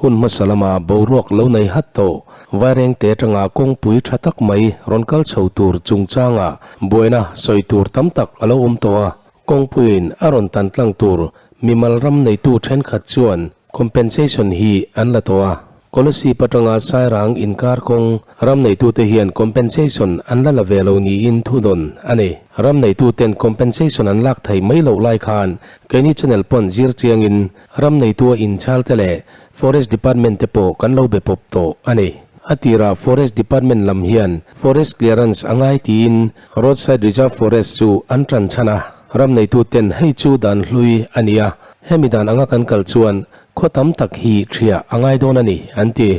Hun hmasa lama boruak lo nei hat tawh Vairengte atanga kawngpui tha tak mai rawn kal chho tur chungchanga buaina sawi tur tam tak a lo awm tawh a. Kawngpuiin a rawn tan tlang tur mimal ram neitu thenkhat chuan compensation hi an la tawh a. Kolasib atanga Sairang inkar kawng ram neitute hian compensation an la la ve lo niin thudawn a ni. Ram neituten compensation an lak thei mai loh lai khan keini channel pawn zir chiangin ram neitua inchhalte leh Forest Department te pawh kan lo be pawp tawh a ni. A tirah Forest Department lam hian Forest Clearance a ngai tiin Roadside Reserve Forest chu an tan chhan a. Ram neituten hei chu dan hlui a ni a, hemi dan anga kan kal chuan Khaw tam tak hi ṭhia a ngai dawn a ni, an ti.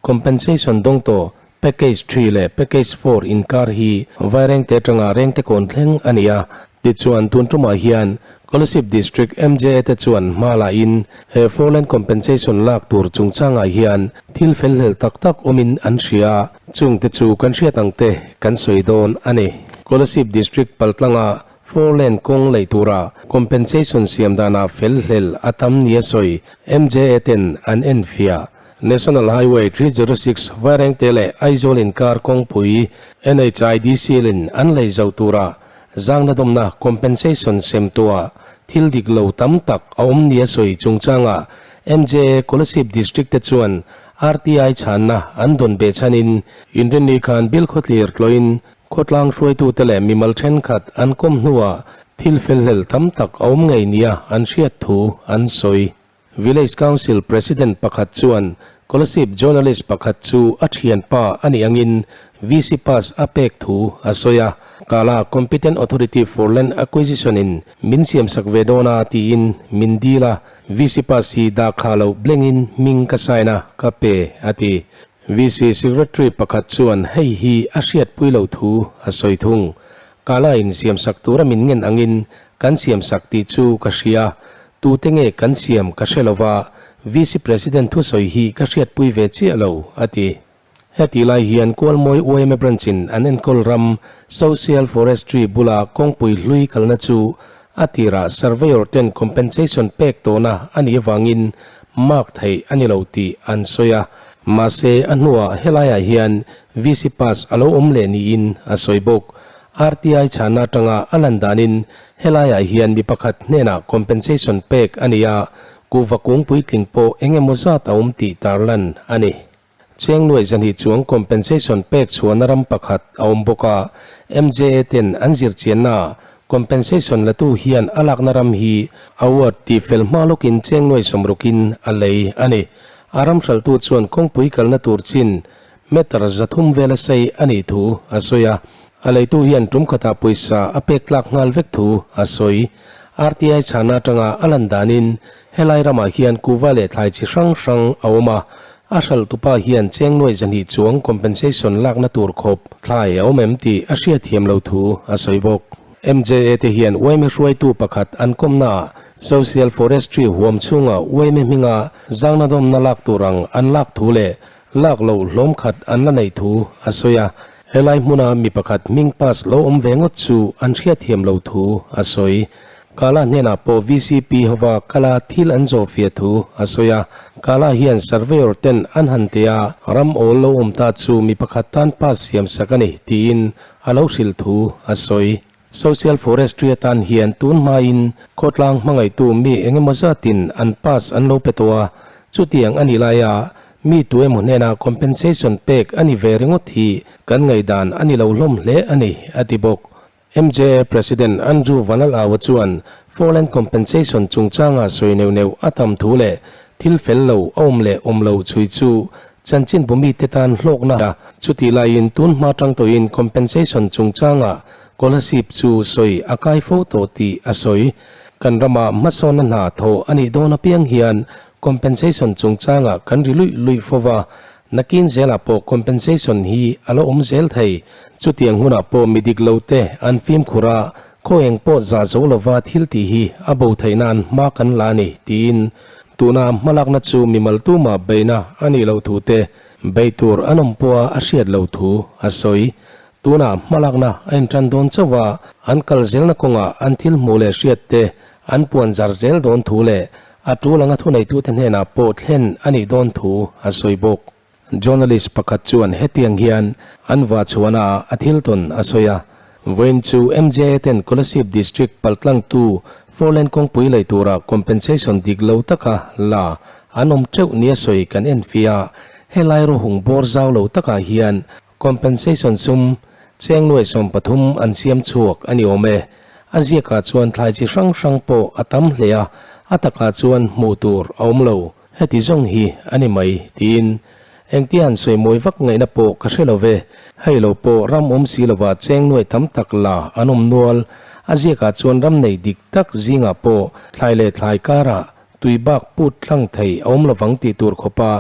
Compensation dawng tawh Package three leh Package four inkar hi Vairengte aṭanga Rengte kawn thleng a ni a. Tichuan, tun ṭumah hian Kolasib District MJA te chuan hma la in he four lane compensation lak tur chungchangah hian thil felhlel tak tak awmin an hria. Chungte chu kan hriat ang te kan sawi dawn a ni. Kolasib District paltlanga Four lane kawng lei tura compensation siam danah fel hlel a tam nia sawi MJA ten an enfiah. National Highway 306 Vairengte leh Aizawl inkar kawngpui NHIDCL in an lei zauh tura zangna dawmna compensation sem tuah thil dik lo tam tak a awm nia sawi chungchangah MJA Kolasib District te chuan RTI chhanna an dawn behchhanin Inrinni khan bill khawtlir tlawhin Khawtlang hruaitute leh mimal thenkhat an kawm hnuah thil felhlel tam tak a awm ngei nia an hriat thu an sawi. Village Council President pakhat chuan Kolasib journalist pakhat chu a thianpa a nih angin VC pass a pek thu a sawi a, Kala Competent Authority for Land Acquisition in min siamsak ve dawn a tiin min dil a, VC pass hi dah kha loh blengin hming ka sign a, ka pe a ti. VC Secretary pakhat chuan hei hi a hriatpui loh thu a sawi thung. Kala in siamsak tura min ngen angin kan siamsak tih chu ka hria. Tute nge kan siam ka hre lova, VC President thusawi hi ka hriatpui ve chiah lo, a ti. Heti lai hian Kualmawi yma Branch in an enkawl ram Social Forestry bula kawngpui hlui kalna chu a tirah Surveyor ten compensation pek tawhna a nih avangin mark theih a ni lo tih an sawi a. Mahse, a hnuah helaiah hian VC pass a lo awm leh niin a sawi bawk. RTI chhanna atanga a lan danin helaiah hian mi pakhat hnenah compensation pek a ni a, kuhva kung puitling pawh eng emaw zat a awm tih tarlan a ni. Cheng nuaih zahnih chuang compensation pek chhuahna ram pakhat a awm bawk a, MJA ten an zirchiannaah compensation latu hian a lakna ram hi award tih fel hma lawkin cheng nuaih sawmrukin a lei a ni. A ram hralhtu chuan kawngpui kalna tur chin meter 300 vela sei a nih thu a sawi a, a leitu hian tum khatah pawisa a pek tlak nghal vek thu a sawi. RTI chhana atanga a lan danin helai ramah hian kuva leh thlai chi hrang hrang a awm a, a hralhtupa hian cheng nuaih 200 chuang compensation lakna tur khawp thlai a awm em tih a hriatthiam lo thu a sawi bawk. MJA te hian yma hruaitu pakhat an kawmnaah Social Forestry huam chhunga yma hminga zangnadawmna lak tur ang an lak thu leh lak loh hlawm khat an la neih thu a sawi a. Helai hmuna mi pakhat hming pass lo awm ve ngawt chu an hriatthiam lo thu a sawi. Kala hnenah pawh VCP hova kala thil an zawh fiah thu a sawi a. Kala hian surveyor ten an han teh a, ram awl lo awm ta chu mi pakhat tan pass siam sak a ni tiin a lo hrilh thu a sawi. Social Forestry atan hian tun hmain khawtlang hmangaihtu mi eng emaw zatin an pass an lo pe tawh a, chutiang a nih laia mi tu emaw hnena compensation pek a ni ve ringawt hi kan ngaihdan a ni lo hlawm hle a ni, a ti bawk. MJA President Andrew Vanalaua chuan Foreign Compensation chungchanga sawi neuh neuh a tam thu leh thil fel lo a awm leh awm lo chhui chu chanchinbu mite tan hlawkna chutih laiin tun hma tang tawhin compensation chungchanga Kolasib chu sawi a kai fo tawh tih a sawi. Kan rama hmasawnna hna thawh a nih dawn apiang hian compensation chungchangah kan ri luih luih fo va, nakin zelah pawh compensation hi a lo awm zel thei. Chutiang hunah pawh mi dik lo te an fimkhur a, khaw eng pawh zah zo lova thil tih hi a bo theih nan hma kan la a ni, tiin tuna hmalakna chu mimal tumah beihna a nih loh thu te, beih tur an awm pawha a hriat loh thu a sawi. Tunah hmalakna a intan dawn chauh a, an kal zelna kawngah an thil hmuh leh hriat te an puan zar zel dawn thu leh a tul anga thuneitute hnenah pawh thlen a nih dawn thu a sawi bawk. Journalist pakhat chuan hetiang hian an vahchhuahnaah a thil tawn a sawi a, Vawiin chu MJA ten Kolasib District paltlangtu Foreland kawngpui lei tura compensation dik lo taka la an awm teuh nia sawi kan enfiah a, helai rawhung bawr zau lo takah hian Compensation sum cheng nuai 13 an siam chhuak a ni awm e. A ziakah chuan thlai chi hrang hrang pawh a tam hle a, a takah chuan hmuh tur a awm lo. Heti zawng hi a ni mai, tiin engtia han sawi mawi vak ngaihna pawh ka hre lo ve. Hei lo pawh ram awm si lova cheng nuai tam tak la an awm nual. A ziakah chuan ram nei dik tak zingah pawh thlai leh thlai karah Tui bak put tlang thei a awm lovang tih tur khawpa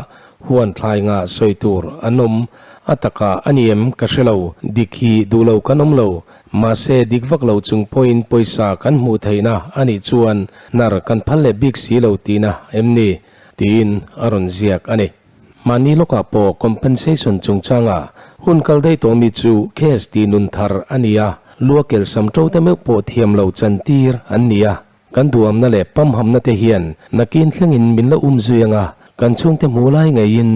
huan thlai ngah sawi tur an awm. A takah a ni em ka hre lo, dik hi duh lo kan awm lo. Mahse dik vak lo chung pawhin pawisa kan hmuh theihna a nih chuan hnar kan phal leh bik si lo tihna em ni? tiin a rawn ziak a ni. Mahni lawkah pawh compensation chungchanga hun kal daih tawh mi chu case tih nun thar a ni a, lua kelsam to te meuh pawh thiam lo chantir an ni a. Kan duhamna leh pamhamna te hian nakin thlengin min la um zui ang a, kan chhungte hmuh lai ngeiin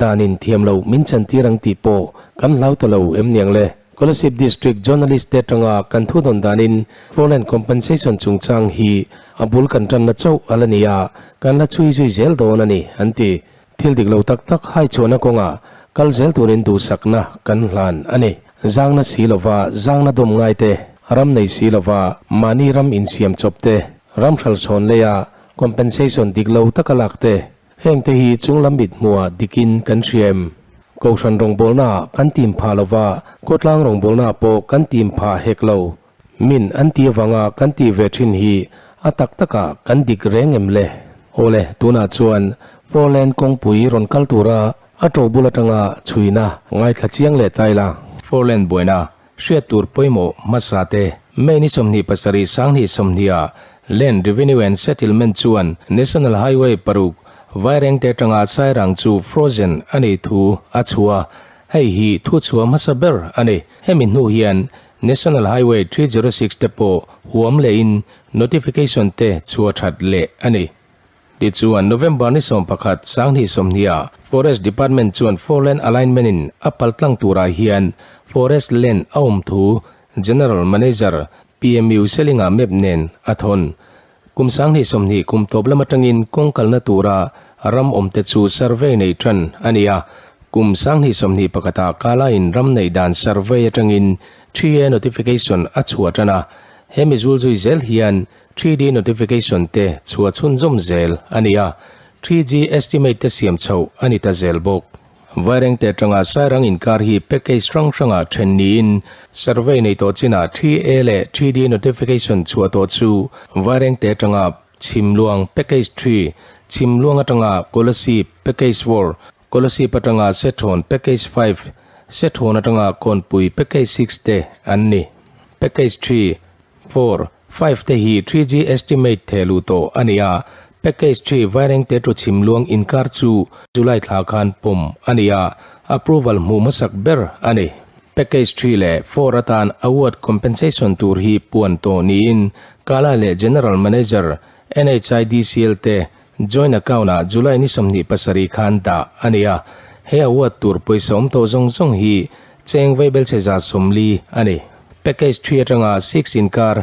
danin thiam loh min chantir ang tih pawh kan hlau ta lo em niang le. Kolasib District Journalist te atanga kan thu dawn danin Foreland Compensation chungchang hi a bul kan tanna chauh a la ni a, kan la chhui zui zel dawn a ni, an ti. Thil dik lo tak tak hai chhuahna kawngah kal zel turin duhsakna kan hlan a ni. Zangna si lova zangna dawm ngai te, ram nei si lova mahni ram insiam chawp te, ram hralchhawn leia compensation dik lo taka lak te, heng te hi chunglam mit hmuhah dikin kan hria em? Kohhran rawngbawlnaah kan tim phah lova, khawtlang rawngbawlnaah pawh kan tim phah hek lo. Min an ti avanga kan tih ve thin hi a tak takah kan dik reng em le? Awle, tunah chuan Foreland kawngpui rawn kal tura a to bul atanga chhuina ngaithla chiang leh ta ila. Foreland buaina hriat tur pawimawh hmasa te. May ni 27 2020 ah Land Revenue and Settlement chuan National Highway paruk Vairengte atanga Sairang chu frozen a nih thu a chhuah a, hei hi thuchhuah hmasa ber a ni. Hemi hnu hian National Highway 306 te pawh huam lehin notification te chhuah that leh a ni. Tichuan, November ni 11, 2020 ah Forest Department chuan Four Lane Alignment in a paltlang turah hian Forest Land a awm thu General Manager PMU Selinga map nen a thawn. Kum 2020 kum tawp lam atangin kawng kalna tura ram awmte chu survey nei tan a ni a. Kum 2021 ah Kalain ram neih dan survey atangin 3A notification a chhuah tan a. He mizul zui zel hian 3D notification te chhuah chhunzawm zel a ni a. 3G estimate te siam chhoh a ni ta zel bawk. Vairengte atanga Sairang inkar hi package hrang hrangah then niin survey nei tawh chinah 3A leh 3D notification chhuah tawh chu Vairengte atanga Chhimluang package 3, Chhimluang atanga Kolasib package 4, Kolasib atanga Sethawn package 5, Sethawn atanga Kawnpui package 6 te an ni. Package 3, 4, 5 te hi 3G estimate theh luh tawh a ni a, package 3 Vairengte to Chhimluang inkar chu July thla khan pawm a ni a, approval hmuh hmasak ber a ni. Package 3 leh 4 atan award compensation tur hi puan tawh niin Kala leh General Manager NHIDCL te joint account ah July ni 27 khan dah a ni a, he award tur pawisa awm tawh zawng zawng hi cheng vaibelchhe 40 a ni. Package 3 atanga 6 inkar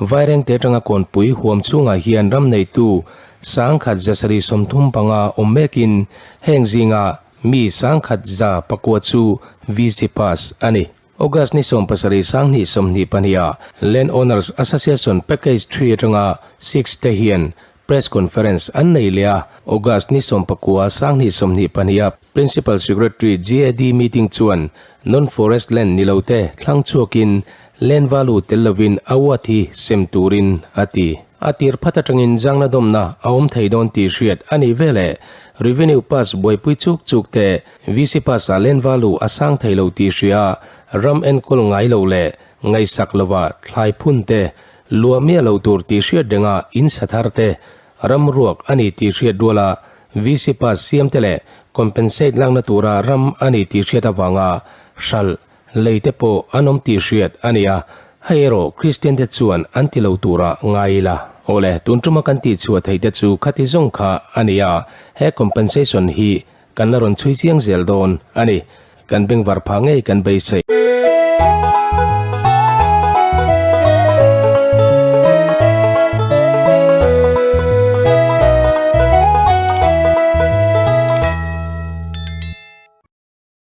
Vairengte atanga Kawnpui huam chhungah hian ram neitu 1735 awm mekin heng zinga mi 1109 chu VC pass a ni. August ni 17 2022 ah Land Owners Association Package 3 atanga 6 te hian Press Conference an nei leh a, August ni 19 2022 ah Principal Secretary GAD meeting chuan Non-Forest Land ni lo te thlang chhuakin Land Value tel lovin award hi sem turin a ti. A tir phat atangin zangna dawmna a awm thei dawn tih hriat a nih veleh Revenue Pass buaipui chuk chuk te VC Pass ah Land Value a sang thei lo tih hria ram enkawl ngai lo leh ngaihsak lova thlai phun te luah miah lo tur tih hriat renga in sa thar te ram ruak a ni tih hriat ruala VC Pass siam te leh compensate lakna tura ram a ni tih hriat avanga hralh lei te pawh an awm tih hriat a ni a, hei erawh Kristian te chuan an ti lo tura ngai ila. Awle, tun tuma kan tihchhuah theih te chu khati zawng kha a ni a, he compensation hi kan la rawn chhui chiang zel dawn a ni. Kan bengvar phah ngei kan beisei.